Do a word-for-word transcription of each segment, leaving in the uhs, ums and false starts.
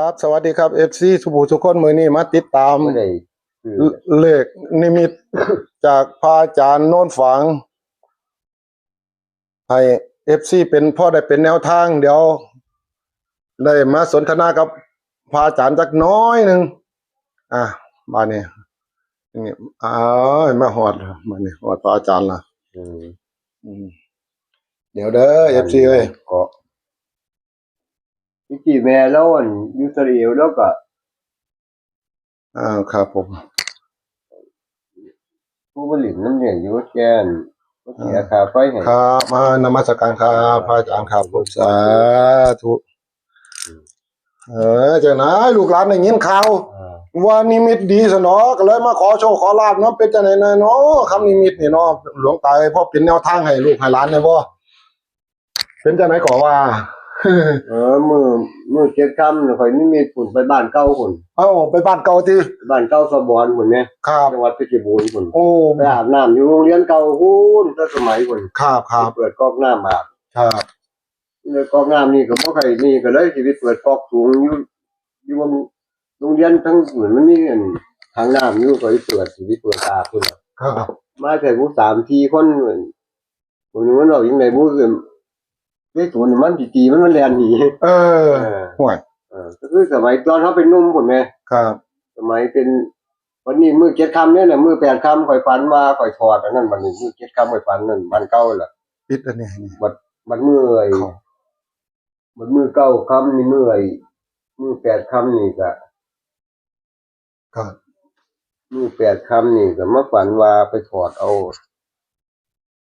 ครับ สวัสดีครับ เอฟซี ทุกผู้ทุกคน มื้อนี้มาติดตาม บ่ได้คือ เลขนิมิต จากพระอาจารย์โน้นฝาง ให้ เอฟซี เป็น พอได้เป็นแนวทาง เดี๋ยว ได้มาสนทนากับพระอาจารย์จักหน้อยหนึ่ง อ่ะ มาเนี่ย นี่ อ่า มาฮอด มาเนี่ย ฮอดพระอาจารย์ละ อืม อืม เดี๋ยวเด้อ เอฟซี เอ้ย ก็ที่จริงแม่เราอันอยู่อิสราเอลแล้วก็ อ่า ครับผม ผู้ผลิตน้ำเหลืองอยู่แกนก็เสียค่าไฟให้ ครับ มานมัสการครับ พระอาจารย์ครับผม สาธุ เออ จังได๋ ลูกหลานได้ยินข่าว อ่า ว่านิมิตดีซะเนาะ ก็เลยมาขอโชคขอลาภเนาะ เป็นจังได๋แน่เนาะ คำนิมิตนี่เนาะ หลวงตาเอ้ย พอเป็นแนวทางให้ลูกให้หลานแน่บ่ เป็นจังได๋ก็ว่า เออ มื้อ มื้อเจ็ดค่ำน่ะ ข่อยนิมิตพุ่นไปบ้านเก่าพุ่น เอ้า ไปบ้านเก่าติ บ้านเก่าสะบอนพุ่นแหม ครับ จังหวัดเพชรบูรณ์พุ่น โอ้ ไปอาบน้ำอยู่โรงเรียนเก่าพุ่น แต่สมัยพุ่น ครับ ครับ เปิดก๊อกน้ำอาบ ครับ เปิดก๊อกน้ำนี่ก็บ่ค่อยมี ก็เลยสิไปเปิดก๊อกสูงอยู่ อยู่โรงเรียนทั้งนั้นมันมีอันทางน้ำอยู่ ก็ไปเปิด สิไปเปิดอาบพุ่นน่ะ ครับ มาใส่ผู้สามสี่คน ผู้หนึ่งมันบอกยังไงบุ้ยในสวนมันสิตีมัน มันแล่นหนี เออ เออ ห่วย เออ ก็คือสมัยตอนเขาเป็นหนุ่มพุ่นแหม ครับ สมัยเป็น วันนี้มื้อเจ็ดค่ำเนี่ยแหละ มื้อแปดค่ำข่อยฝันว่าข่อยถอดอันนั้น บัดนี้มื้อเจ็ดค่ำข่อยฝันนั่น บ้านเก่าล่ะ ปิดอันนี้ให้นี่ บัด บัดมื้อไอ้ ครับ บัดมื้อเก้าค่ำนี่ มื้อไอ้ มื้อแปดค่ำนี่ก็ ครับ มื้อแปดค่ำนี่ก็มาฝันว่าไปถอดเอา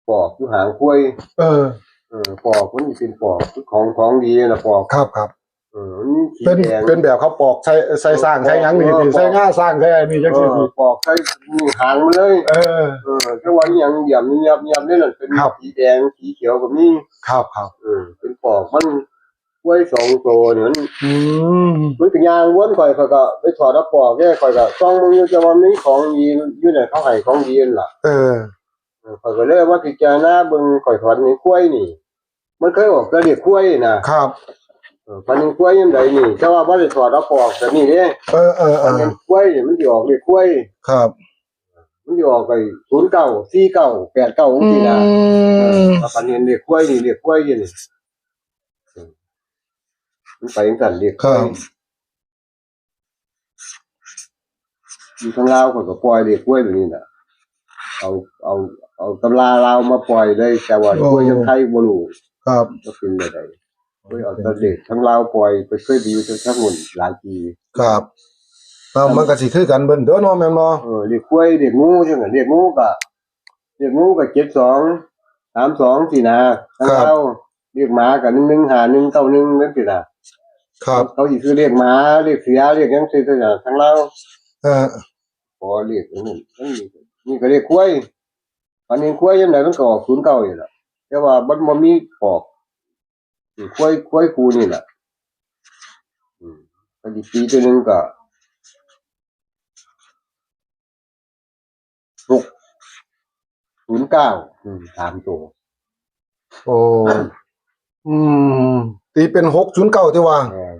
ปอกอยู่หางควาย เออ เออ ปอกมันเป็นปอกของ ของดีนะปอก ครับ ครับ เออ มันสี เป็น แดง เป็นแบบเขาปอกใส่ ใส่สร้าง ใส่หยังนี่ เออ ใส่ง่าสร้าง ใส่อันนี้จังซี่ เออ ปอกใส่นี่หางมันเลย เออ เออ แต่ว่าอีหยังเหลี่ยมเงียบๆนี่นั่นเป็น ครับ สีแดง สีเขียวก็มี ครับ ครับ เออ เป็นปอกมันควายสองตัวเนี่ยมัน อืม มันก็ย่างวนข่อย ข่อยก็ไปถอดเอาปอกเนี่ย ข่อยก็ส่องมึงอยู่ จะว่ามีของดีอยู่ไหน เขาให้ของดีนั่นล่ะ เออ เออ ข่อยก็เลยว่าพิจารณาเบิ่ง ข่อยถอดในควายนี่ มันเคยออกก็เรียกควายนะครับ เออ ฝันเห็นควายยังไงนี่ แต่ว่าบ่ได้ถอดเอาปอกแบบนี้เด้ เออ เออ เอ ฝัน อ เห็นควายนี่มันสิออกเรียกควาย ครับ มันสิออกไปศูนย์เก้า สี่เก้า แปดเก้า จังซี่นะ อืม เออ ฝันเห็นเรียกควายนี่ เรียกควายอยู่นี่ มันไปจังซั่นเรียกควาย ครับ อยู่ทางลาวเขาก็ปล่อยเรียกควายแบบนี้น่ะ เอา เอา เอาตำราลาวมาปล่อยเลย แต่ว่า โอ้ ควายทางไทยบ่รู้ ครับ ว่าเป็นแบบใด ควายเอาแต่เรียกทางลาวปล่อย ไปเคยไปอยู่ทางนู้นหลายปี ครับ แล้วมันก็สิคือกันเบิ่นเด้อเนาะ แม่นบ่ เออ เรียกควาย เรียกงูจังซั่น เรียกงูก็ เรียกงูก็เจ็ดสอง สามสอง สินะ ทาง ครับ ลาว เรียกหมาก็ หนึ่งหนึ่งห้า หนึ่งเก้าหนึ่ง จังซี่น่ะ ครับ เขาสิคือเรียกหมา เรียกเสือ เรียกหยังซี่น่ะ ทางลาว เออ ขอเรียกอันนั้น อันนี้ นี่ก็เรียกควาย อันนี้ควายยังไงมันก็ออกศูนย์เก้าอยู่ล่ะ แต่ว่ามันบ่มีปอก ควาย ควายคู่นี่แหละ อืม ก็สิตีตัวหนึ่งก็ หกศูนย์เก้า อืม สามตัว โอ้ อืม ตีเป็นหกศูนย์เก้าที่ว่า แม่น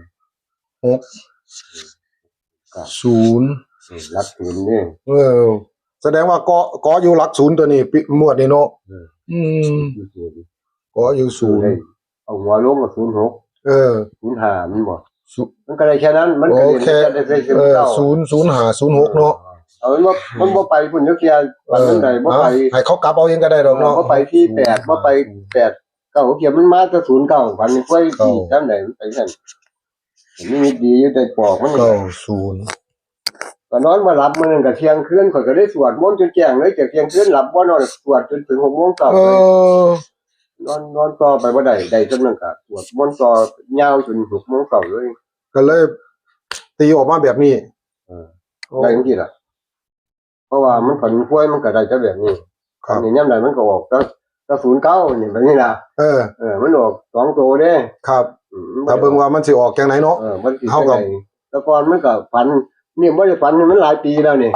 หกศูนย์ อืม หลักศูนย์เนี่ย เออ แสดงว่าเกาะ เกาะอยู่หลักศูนย์ตัวนี้ ปิ งวดนี้เนาะ เออ อืม ศูนย์ เกาะอยู่ศูนย์ ได้ เอาหัวลงกับศูนย์หก เออ ศูนย์ห้า มันบ่ ศูนย์ มันก็ได้แค่นั้น มันก็ โอ เรียน เค ได้แค่ เออ เก้า ศูนย์ ศูนย์ห้า ศูนย์หก เนาะ เอามันบ่ มันบ่ไปพุ่นจักเที่ย เออ มันได้บ่ไป เอาให้เขากลับเอาเองก็ได้ดอกเนาะ บ่ไปที่แปด บ่ไปแปดเก้าเที่ย มันมาแต่ศูนย์เก้า วันนี้ค่อย เก้า ดีจังได๋มันไปซั่น มีดีอยู่แต่ปอกมัน เก้าศูนย์ ก็นอนบ่หลับมื้อนึงก็เที่ยงคืน ข่อยก็ได้สวดมนต์จนแจ้งเลย จากเที่ยงคืนหลับบ่นอน สวดจนถึงหกโมงเช้า เอ เลย อ นอน นอนต่อไปบ่ได้ ได้ส่ำนั้นก็สวดมนต์ต่อยาวจนหกโมงเช้าเลย ก็เลยตีออกมาแบบนี้ เออ ได้จังซี่ล่ะ เพราะว่ามันฝันควายมันก็ได้แต่แบบนี้ ครับ นี่ยามใดมันก็ออกแต่ แต่ศูนย์เก้า นี่แบบนี้นะ เออ เออ มันออกสองตัวเด้ ครับ อืม ถ้าเบิ่งว่ามันสิออกจังไหนเนาะ เออ มันสิ เฮาก็ จังใด แต่ก่อนมันก็ฝัน นี่บ่ได้ฝัน นี่มันหลายปีแล้วนี่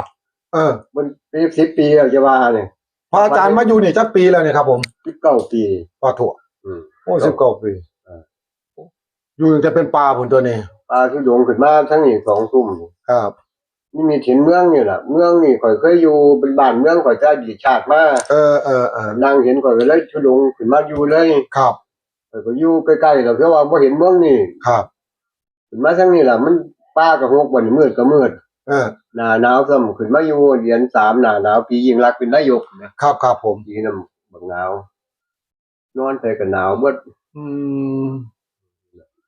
เออ มันเป็นสิบปีแล้วจะว่านี่ พระอาจารย์มาอยู่นี่จักปีแล้วเนี่ยครับผม สิบเก้าปี ปาถั่ว อืม โอ้ สิบเก้าปี เออ อยู่ตั้งแต่เป็นป่าพุ่นตัวนี้ ป่าธุดงค์ขึ้นมาทั้งนี้สองทุ่มนี่ ครับ นี่มีถิ่นเมืองนี่แหละ เมืองนี่ข่อยเคยอยู่ เป็นบ้านเมืองข่อยแต่อดีตชาติมา เออ เออ เออ นางเห็นข่อยก็เลยธุดงค์ขึ้นมาอยู่เลย ครับ ข่อยก็อยู่ใกล้ๆ แล้ว แต่ว่าบ่เห็นเมืองนี่ ครับ ขึ้นมาทั้งนี้ล่ะ มันป่าก็หก วันนี้มืดก็มืด เออ หน้าหนาวซ้ำ ขึ้นมาอยู่เดือนสาม หน้าหนาว ปียิ่งลักษณ์เป็นนายกนะ ครับ ครับผม ปีนั้นบักหนาว นอนไปก็หนาวเบิด อืม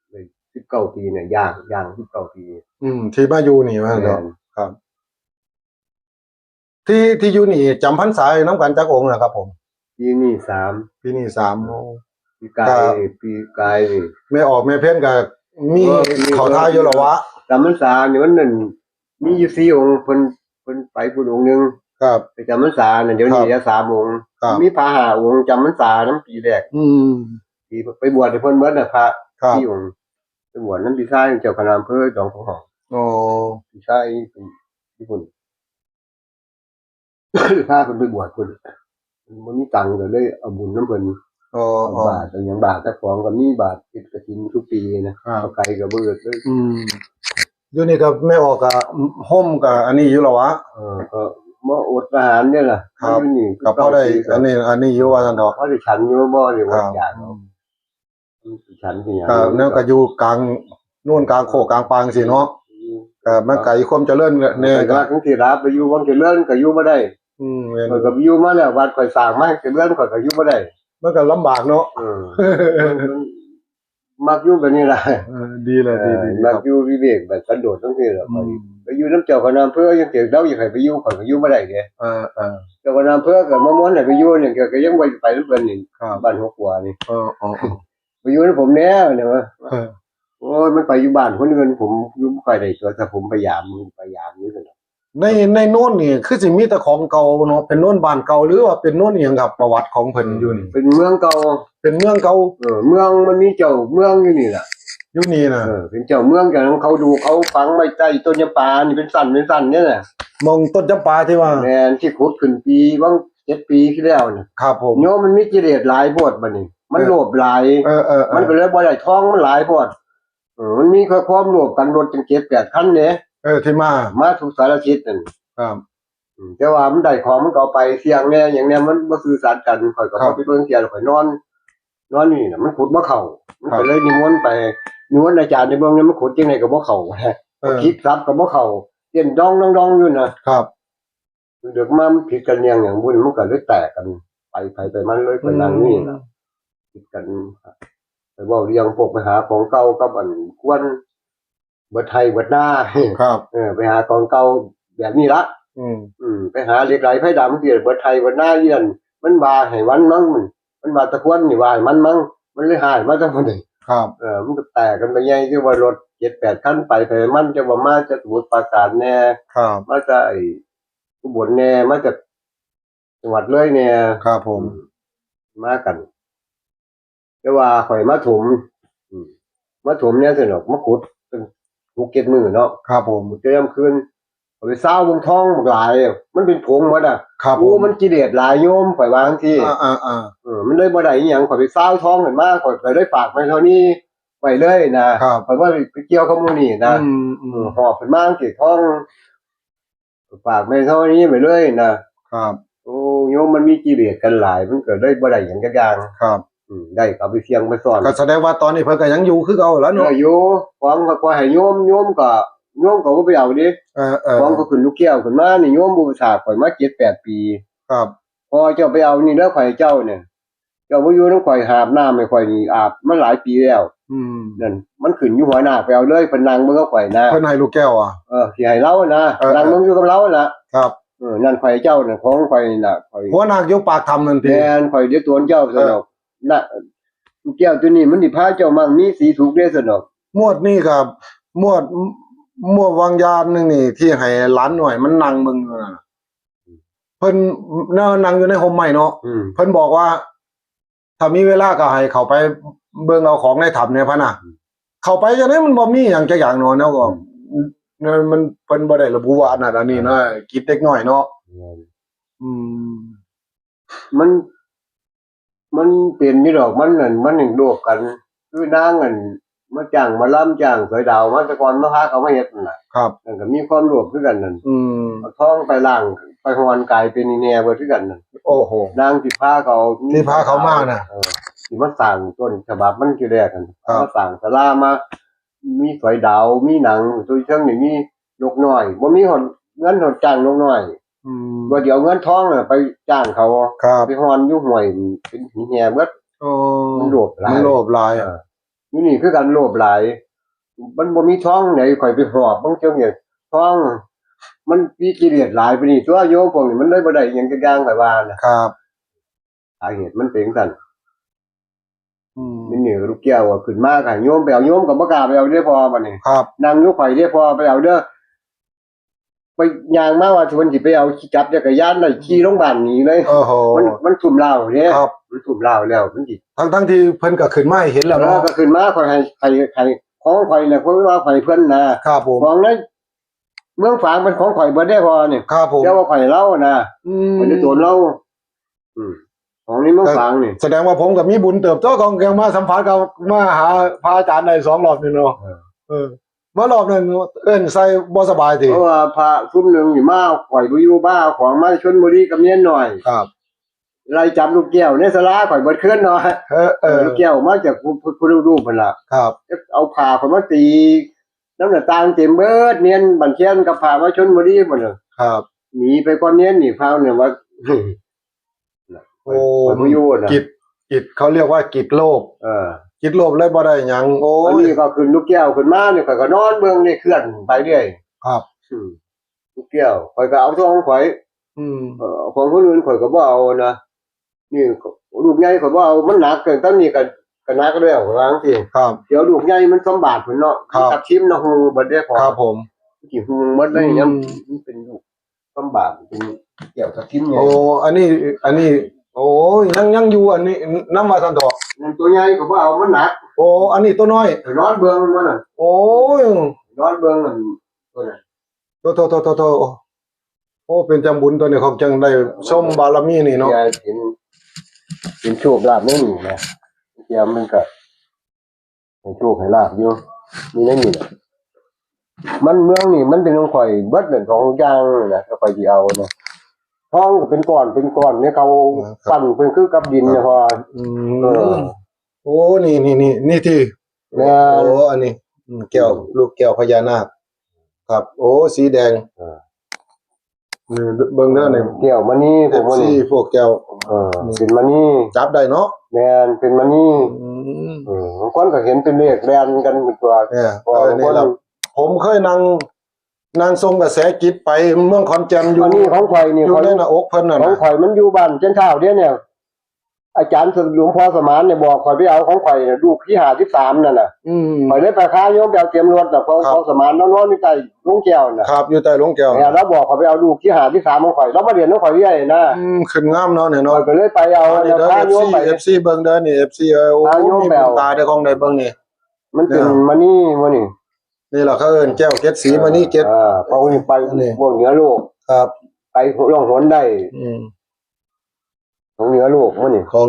ได้สิบเก้าปีเนี่ย ย่าง ย่างสิบเก้าปี อืม ที่มาอยู่นี่ว่าเนาะ แม่น ครับ ที่ ที่อยู่นี่จำพรรษาอยู่นำกันจักองค์นะครับผม ปีนี้สาม ปีนี้สาม โอ้ ปีกาย ก็ นี่ ปีกายนี่ แม่ออกแม่เพ็ญก็มี เออ มี เขาท่าอยู่หรอวะ จำพรรษานี่มันนั่น มีอยู่สี่องค์ เพิ่น เพิ่นไปพุ้นองค์หนึ่ง ครับ ไปจำพรรษาน่ะ เดี๋ยวนี้ ครับ เหลือสามองค์ ครับ มีพระห้าองค์จำพรรษานำปีแรก อืม ที่ไปบวชให้เพิ่นเบิดน่ะ พระ ครับ สี่องค์ ไปบวชนำพี่ชายเจ้าคณะอำเภอหนองบัวหอม อ๋อ พี่ชายเป็นญี่ปุ่น พาเพิ่นไปบวชพุ้น มันบ่มีตังค์ก็เลยเอาบุญนำเพิ่น อ๋อ เอา อ๋อ บาตรเอาหยัง บาตรเจ้าของก็มีบาตรติดกฐินทุกปีนะ ครับ เอาไก่ก็บ่เอิดเลย อืม อยู่นี่ก็แม่ออกก็ห่มก็อันนี้อยู่หรอวะ เออ ก็บ่อดอาหารเนี่ยล่ะ ครับ อยู่นี่ ก็พอได้ เก้าปีก็ อันนี้ อันนี้อยู่ว่าซั่นเถาะ พอได้ฉันอยู่บ่ได้อดอยาก ครับ อืม ฉันเป็นหยัง ก็นั่นก็อยู่กลางโน่นกลางโคกกลางปางสิเนาะ อืม ก็มันไกลความเจริญเนี่ย แต่ว่าจังซี่ล่ะ ไปอยู่วังเจริญก็อยู่บ่ได้ อืม แม่น ข้อยก็ไปอยู่มาแล้ว วัดข้อยสร้างมาเจริญข้อยก็อยู่บ่ได้ มันก็ลำบากเนาะ เออ มัน มันมักอยู่แบบนี้ล่ะ เออ ดีเลย ดี เออ ดี ดี มัก ครับ อยู่วิเวกแบบสันโดษจังซี่ล่ะ อืม ไปอยู่นำเจ้าคณะอำเภอจังซี่ ลาวอยากให้ไปอยู่ข้อยก็อยู่บ่ได้เด้ เออ เออ เจ้าคณะอำเภอก็มาม้วนให้ไปอยู่นี่ ก็ ก็ยังบ่ไปนำเพิ่นนี่ ครับ บ้านหัวขัวนี่ เออ เออ เออ ไปอยู่นำผมแหน่ ว่าซั่นวะ เออ โอ้ย มันไปอยู่บ้านคนอื่น ผมอยู่บ่ค่อยได้ตัว ถ้าผมไปยาม ไปยามอยู่ซั่นน่ะ ใน ในโน่นนี่คือสิมีแต่ของเก่าเนาะ เป็นโน่นบ้านเก่า หรือว่าเป็นโน่นอิหยังครับ ประวัติของเพิ่นอยู่นี่ เป็นเมืองเก่า เป็นเมืองเก่า เออ เมืองมันมีเจ้าเมืองอยู่นี่ล่ะ อยู่นี่น่ะ เออ เป็นเจ้าเมือง จากนั้นเขาดูเขาฝังไว้ใต้ต้นจำปา นี่เป็นชั้นเป็นชั้นเนี่ยน่ะ หม่องต้นจำปาที่ว่า แม่น ที่ขุดขึ้นปี หว่างเจ็ดปีที่แล้วน่ะ ครับผม โยมมันมีกิเลสหลายโพดบัดนี้ มัน เออ โลภหลาย เออ เออ เออ มันก็เลยบ่ได้ทองมันหลายโพด เออ มันมีแค่ความโลภกัน รถจั่งเจ็ดแปดคันเด้ เออ ที่มา มาทุกสารทิศนั่น ครับ อืม แต่ว่ามันได้ของมันก็เอาไป เสี่ยงแหน่หยังแหน่ มันบ่ซื่อสัตย์กัน ข้อยก็ ครับ บ่ไปเบิ่งเทื่อ ข้อยนอน นอนนี่น่ะ มันขุดบ่เข้า มัน ครับ ก็เลยนิมนต์ไป นิมนต์อาจารย์ไปเบิ่งเนี่ย มันขุดจั่งใดก็บ่เข้า เออ คิดทรัพย์ก็บ่เข้า เต้นดองดองดองอยู่น่ะ ครับ เดี๋ยวมามันผิดกันเรื่องหยังบุญ มันก็เลยแตกกัน ไปไผไปมันเลย ไปนั่งนี่ล่ะ อืม ผิดกัน ไปเว้าเรื่องพวกไปหาของเก่ากับอันควร เบิดไฮ่เบิดนา ครับ เออ ไปหาของเก่าแบบนี้ละ อืม อืม ไปหาเหล็กไหลไฟดำที่เบิดไฮ่เบิดนาเยี่ยน มันว่าให้มันมั้ง มัน มันว่าตะควรนี่ว่าให้มันมั้ง มันเลยหายมาทั้งหมดเลย ครับ เออ มันก็แตกกันไปใหญ่ คือว่ารถเจ็ดแปดคันไป ไปมันจะว่ามาจากสมุทรปราการแหน่ ครับ มาจากไอ้อุบลแหน่ มาจากจังหวัดเลยแหน่ ครับผม อืม มากัน แต่ว่าข่อยมาถม อืม มาถมเนี่ยซั่นดอก มาขุดเป็นหกเจ็ดมื้อเนาะ ครับผม ขุดแต่ยามคืน ข้อยไปซาวเบิ่งทองบักหลาย มันเป็นผงหมดอะ ครับผม โอ้ มันกิเลสหลายโยม ข่อยว่าจั่งซี้ อ่า อ่า อ่า เออ มันเลยบ่ได้อิหยัง ข่อยไปซาวทองขึ้นมา ข่อยก็เลยฝากแม่ธรณีไว้เลยนะ ครับ ข่อยว่าไปเกี่ยวกับหมู่นี่นะ อืม อืม เออ หอบขึ้นมาจั่งซี้ทอง ฝากแม่ธรณีไว้เลยนะ ครับ โอ้ โยมมันมีกิเลสกันหลาย มันก็เลยบ่ได้หยังจักอย่าง ครับ อืม ได้ก็เอาไปเสี่ยงไปซ่อน ก็แสดงว่าตอนนี้เพิ่นก็ยังอยู่คือเก่าแล้วเนาะ เออ อยู่ ของก็ให้โยม โยมก็ โยมก็บ่ไปเอาเด้ เออ เออ ของก็ขึ้นลูกแก้วขึ้นมานี่ โยมอุปถากข้อยมาเจ็ดแปดปี ครับ พอเจ้าไปเอานี่เด้อ ข้อยให้เจ้าเนี่ย เจ้าบ่อยู่นำข้อย หาบน้ำให้ข้อยนี่ อาบมาหลายปีแล้ว อืม นั่น มันขึ้นอยู่หัวหน้า ไปเอาเลย เพิ่นนั่งเบิ่งกับข้อยนะ เพิ่นให้ลูกแก้วอะ เออ สิให้เลานะ เออ นั่งเบิ่งอยู่กับเลาน่ะ ครับ เออ นั่นข้อยเจ้าน่ะ ของข้อยนี่น่ะ ข้อย หัวหน้าอยู่ปากถ้ำนั่นติ แม่น ข้อยเดี๋ยวตวนเจ้าซั่นดอก เออ นะ ลูกแก้วตัวนี้มันสิพาเจ้ามั่งมีสีสุขเด้ซั่นดอก งวดนี้ก็ งวด งวดวางยานหนึ่งนี่ ที่ให้หลานน้อยมันนั่งเบิ่งอยู่น่ะ เพิ่นนั่ง นั่งอยู่ในฮ่มไม้เนาะ อืม เพิ่นบอกว่า ถ้ามีเวลาก็ให้เข้าไปเบิ่งเอาของในถ้ำเนี่ยพะนะ อืม เข้าไปจั่งใดมันบ่มีหยังจักอย่างเนาะ แนวก็ อืม นั่นมัน เพิ่นบ่ได้ระบุว่าอันนั้นอันนี้นะ ครับ กิจเด็กน้อยเนาะ แม่น อืม มัน มันเป็นอยู่ดอก มันนั่น มันยังโลภกัน คือนางอัน มาจ้างหมอลำ จ้างสอยดาวมาแต่ก่อน มาพาเขามาเฮ็ดนั่นน่ะ ครับ นั่นก็มีความโลภคือกันนั่น อืม เอาทองไปล้างไปฮอนกายเป็นแหน่เบิดคือกันนั่น โอ้โห นางสิพาเขา สิพาเขามาน่ะ เออ สิมาสร้างต้นฉบับมันทีแรกนั่น ครับ มาสร้างศาลามา มีสอยดาว มีหยัง ตัวเชิงนี่มีนกน้อย บ่มีฮอดเงินฮอดจ้างนกน้อย อืม ว่าเดี๋ยวเงินทองน่ะไปจ้างเขา ครับ ไปฮอนอยู่ห้วยเป็นหินแหน่เบิด โอ้ มันโลภหลาย มันโลภหลาย เออ อยู่นี่คือกัน โลภหลาย มันบ่มีทองไหนข่อยไปหอบ บางเทื่อเนี่ย ทอง มันมีกิเลสหลายปานนี้ ตัวโยมพวกนี้มันเลยบ่ได้หยังจักอย่าง ข่อยว่านะ ครับ สาเหตุมันเป็นจั่งซั้น อืม นี่นี่ลูกแก้วก็ขึ้นมา ก็ให้โยมไปเอา โยมก็บ่กล้าไปเอาเด้อพ่อ บัดนี้ ครับ นั่งอยู่ข่อยเด้อพ่อ ไปเอาเด้อ ไปย่างมาว่าเพิ่นสิไปเอา ขี่จักรยานได้ ขี่ลงบ้านหนีเลย โอ้โห มัน มันทุ่มลาวเด้ ครับ มันทุ่มลาวแล้ว มันสิ ทั้งๆที่เพิ่นก็ขึ้นมาให้เห็นแล้วเนาะ เออ ก็ขึ้นมา ข่อยให้ ให้ ให้ของข่อยน่ะ ข่อยว่าข่อยให้เพิ่นนะ ครับผม ของในเมืองฝางเป็นของข่อยเบิดเด้พ่อนี่ ครับผม แต่ว่าข่อยให้ลาวนะ อืม ข่อยได้โตนลาว อืม ของในเมืองฝางนี่ แสดงว่าผมก็มีบุญเติบโต ของแกมาสัมผัสกับมาหาพระอาจารย์ได้สองรอบนี่เนาะ เออ เออ มารอบหนึ่งเอิ้นใส่บ่สบายติ เพราะว่าพระซุมหนึ่งนี่มา ข่อยบ่อยู่ มาเอาของมาชลบุรีกับเมียน้อย ครับ ไล่จับลูกแก้วในศาลาข่อยเบิดคืนเนาะ เออ เออ ลูกแก้วมาจากผู้ ผู้ ผู้รูปนั่นล่ะ ครับ เอาผ้าข่อยมาตี นำหน้าต่างเต็มเบิด เมียนบันเชียนกับผ้ามาชลบุรีหมดเลย ครับ หนีไปก่อน เมียนนี่ พาเนี่ยว่า โอ้ ข่อยบ่อยู่น่ะ กิจ กิจ เขาเรียกว่ากิจโลภ เออ กิจโลภเลยบ่ได้หยัง โอ้ย อันนี้ก็ขึ้นลูกแก้วขึ้นมานี่ ข่อยก็นอนเบิ่งนี่ เคลื่อนไปเรื่อย ครับ อืม ลูกแก้ว ข่อยก็เอาของข่อย อืม เออ ของคนอื่นข่อยก็บ่เอานะ นี่ลูกใหญ่ข่อยบ่เอา มันหนักเกิน ตอนนี้ก็ ก็หนักแล้ว ว่าจั่งซี้ ครับ เดี๋ยวลูกใหญ่มันสมบัติพุ้นเนาะ ครับ ทับทิมนะ ฮู้เบิดเด้พ่อ ครับผม สิฮู้หมดเลย อืม ยัง มันเป็นลูกสมบัติ เป็นแก้วทับทิมใหญ่ โอ้ อันนี้ อันนี้ โอ้ย ยัง ยังอยู่ อันนี้นำว่าซั่นเถาะ นั่นตัวใหญ่ก็บ่เอา มันหนัก โอ้ อันนี้ตัวน้อย ไปนอนเบิ่งมันน่ะ โอ้ย นอนเบิ่งมัน ตัวนั้น โต โต โต โต โต โอ้ เป็นจังบุญตัวนี้ ของจังได้ชมบารมีนี่เนาะ เห็น เห็นโชคลาภในนี่นะ เทียมมันก็ให้โชคให้ลาภอยู่ มีในนี่แหละ มันเมืองนี่มันเป็นของข่อยเบิดนั่น สองอย่างนั่นนะ ก็ข่อยสิเอานะ ทองก็เป็นก้อนเป็นก้อนเนี่ย เขา อ่า ครับ ปั้นเป็นคือกับดินเนี่ย ครับ พ่อ อืม เออ โอ้ นี่ นี่ นี่ นี่ที่ แม่น โอ้ อันนี้ อืม แก้ว ลูกแก้วพญานาค ครับ โอ้ สีแดง เออ นี่เบิ่งเด้อนี่ แก้วมณี พวกมณี เอฟซี พวกแก้ว เออ นี่ เป็นมณี จับได้เนาะ แม่น เป็นมณี อืม เออ บางคนก็เห็นเป็นเลขแล่นกันเป็นตัว เนี่ย เออ นี่ล่ะ บางคน ผมเคยนั่ง นั่งส่งกระแสจิตไปเมืองขอนแก่นอยู่ อันนี้ของข่อยนี่ อยู่ ข่อย ในหน้าอกเพิ่นน่ะนะ ของข่อยมันอยู่บ้านเชียงคานเด้เนี่ย อาจารย์หลวงพ่อสมานเนี่ยบอกข่อยไปเอาของข่อยน่ะ ลูกที่ห้าสิบสามนั่นน่ะ อืม ข่อยเลยไปพาโยมไปเอาเตรียมรถน่ะ ของ ครับ ของสมานนอนๆ อยู่ใต้โรงแก้วน่ะ ครับ อยู่ใต้โรงแก้ว เนี่ย แล้วบอกข่อยไปเอาลูกที่ห้าสิบสามของข่อย แล้วมาเรียนของข่อยเรื่อยนะ อืม ขึ้นงามเนาะเนี่ยเนาะ ข่อยก็เลยไปเอา อันนี้ แล้ว เด้อ พาโยมไป เอฟซี เอฟซี เบิ่งเด้อนี่ เอฟซี เอ้ย โอ้ พาโยมไปเอา มีบุญตาได้ของได้เบิ่งนี่ มันเป็น เนี่ย มณีมื้อนี่ นี่ล่ะเขาเอิ้นแก้วเจ็ดสี มณีเจ็ด เออ พวกนี้ไป อันนี้ พวกเหนือโลก ครับ ไปล่องหนได้ อืม ของเหนือโลกมื้อนี่ ของ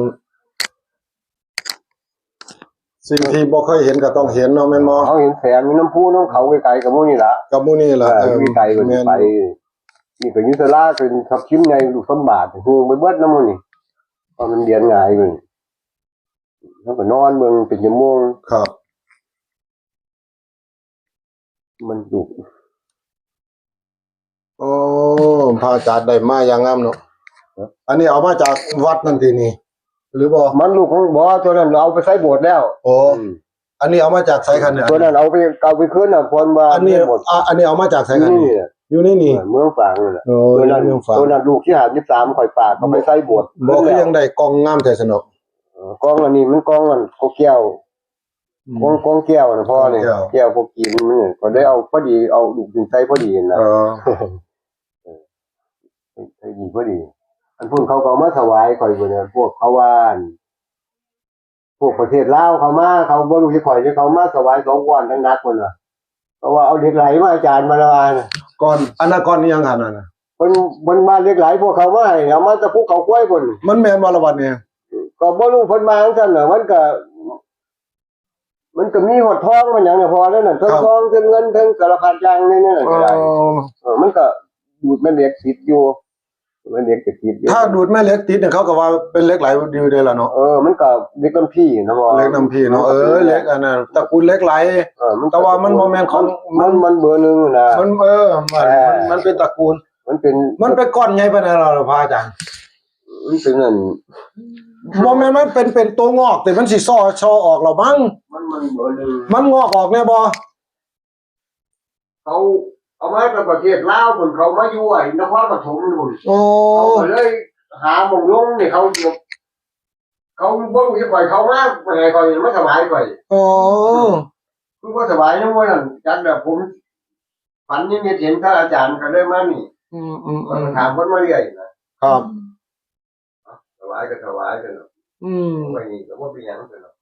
สิ่งที่บ่เคยเห็นก็ต้องเห็นเนาะ แม่นบ่ เขาเห็นแสงมีน้ำพุน้ำเขาไกลๆ กับหมู่นี่ล่ะ กับหมู่นี่ล่ะ เออ เออ ไกลๆ กว่านี้ แม่น ไป นี่ก็อยู่ศาลาเป็นทับทิมใหญ่ลูกสมบัติ ฮู้ไปเบิดนำหมู่นี่ เพราะมันเรียนง่ายอยู่นี่ แล้วก็นอนเบิ่งเป็นชั่วโมง ครับ มันดุ โอ้ พระอาจารย์ได้มาอย่างงามเนาะ ครับ อันนี้เอามาจากวัดนั่นตินี่ หรือบ่ มันลูกของ บ่ ตัวนั้นเอาไปใส่โบสถ์แล้ว โอ้ อืม อันนี้เอามาจากไสครับเนี่ย ตัวนั้นเอาไป เอาไปคืนน่ะ เพิ่นว่า อันนี้ หมด อ่ะ อันนี้เอามาจากไสครับ นี่ เนี่ย อยู่ในนี่ เออ เมืองฝางนั่นแหละ โอ้ ตัวนั้น เมืองฝาง ตัวนั้นลูกที่ห้าสิบสาม ข่อยฝากเขาไปใส่โบสถ์ บ่ คืนแล้ว คือยังได้กล่องงามแท้ซะเนาะ เออ กล่องอันนี้มันกล่องอัน กล่องแก้ว อืม กล่อง กล่องแก้วนะพ่อเนี่ย กล่องแก้ว แก้วพวกกินมันเนี่ย ก็ได้เอาพอดี เอาลูกกินใส่พอดีนะ เออ เออ ใส่ดีพอดี อันพุ้นเขาก็เอามาถวายข่อยพุ้นน่ะ พวกเขาว่า พวกประเทศลาวเขามา เขาบ่รู้สิข่อยสิ เขามาถวายสองก้อนหนักๆ พุ้นน่ะ เพราะว่าเอาเหล็กไหลมา อาจารย์มาละว่าน่ะ ก้อน อันนั้นก้อนอิหยังครับนั่นน่ะ เพิ่น เพิ่นมาเหล็กไหลพวกเขามาให้ เอามาจากภูเขาควายพุ้น มันแม่นบ่ละบัดนี้ ก็บ่รู้เพิ่นมาจั่งซั้นน่ะ มันก็ มันก็มีฮอดทองมาหยังเนี่ย พอแล้วนั่น ทั้ง ครับ ทองทั้งเงินทั้งสารพัดอย่างในนั้น เออ ก็ได้ เออ มันก็ดูดแม่เหล็กติดอยู่ แม่เหล็กก็ติดอยู่ ถ้าดูดแม่เหล็กติดเนี่ย เขาก็ว่าเป็นเหล็กไหลอยู่เด้ล่ะเนาะ เออ มันก็เหล็กน้ำพีนะพ่อ เหล็กน้ำพีเนาะ เออ เหล็กอันนั้น ตระกูลเหล็กไหล เออ มันก็ แต่ว่ามันบ่แม่นของ มัน มันเบอร์หนึ่งนะ มัน เออ มัน เออ มันเป็นตระกูล มันเป็น มันเป็นก้อนใหญ่ปานใดล่ะพระอาจารย์ มันเป็นอัน บ่แม่นมันเป็น เป็นตัวงอก แต่มันสิซอ ซอออกแล้วมั้ง มัน มันเบอร์หนึ่ง มันงอกออกแน่บ่ เขาเอามาจากประเทศลาวพุ่น เขามาอยู่ไอ้นครปฐมพุ่น โอ้ เขาก็เลยหาหม่องลงนี่ เขาสิ เขาบ่รู้จะปล่อยเขามา ไปให้ข่อยมาถวายข่อย โอ้ คือบ่ถวายนำว่านั่น จักแบบผมฝันนิมิตเห็นพระอาจารย์ก็เลยมานี่ อืม อืม อืม ถามเพิ่นมาเรื่อยนะ ครับ ถวายก็ถวายกันเนาะ อืม เอาไว้นี่ก็บ่เป็นหยังกันเนาะ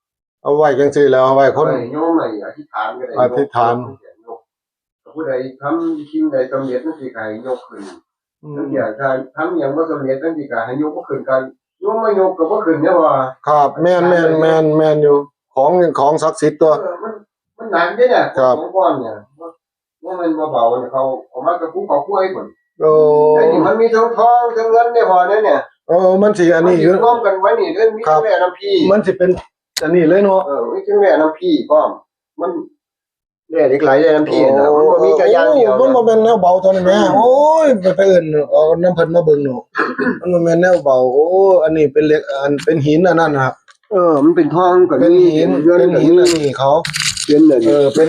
เอาไว้จังซี่แล้ว เอาไว้คน เอาไว้โยมให้อธิษฐานก็ได้ อธิษฐาน ยก ผู้ใดทำสิ่งใดสำเร็จนั่นสิก็ให้ยกขึ้น อืม นั่นสิก็ทำอย่างบ่สำเร็จนั่นสิก็ให้ยกบ่ขึ้นกัน โยมมายกก็บ่ขึ้นเนี่ยว่า ครับ แม่น แม่น แม่น แม่นอยู่ ของ ของศักดิ์สิทธิ์ตัว เออ มัน มันหนักเด้เนี่ย ครับ ของก้อนเนี่ย ว่ามันบ่เบาเนี่ย เขาเอามากับภูเขากล้วยพุ่น โอ้ ไอ้นี่มันมีทั้งทองทั้งเงินเนี่ยพอเนี่ยเนี่ย เออ มันสิอันนี้อยู่ มันสิรวมกันไว้นี่เด้อ มี ครับ ทั้งแร่น้ำพี มันสิเป็นอันนี้เลยเนาะ เออ มีทั้งแร่น้ำพีพร้อม มันแร่เหล็กไหลแร่น้ำพีนะ โอ้ มันบ่มีแต่อย่างเดียวนะ โอ้ มันบ่แม่นแนวเบาเท่านั้นแหม อืม โอ้ย ไป ไปเอิ้นเอาน้ำเพิ่นมาเบิ่งเนาะ มันบ่แม่นแนวเบา โอ้ อันนี้เป็นเหล็ก อันเป็นหินอันนั้นน่ะ เออ มันเป็นทองก็มี เป็นหิน เป็นเงินก็มี เป็นหินอันนี้เขา เป็นอันนี้ เออ เป็น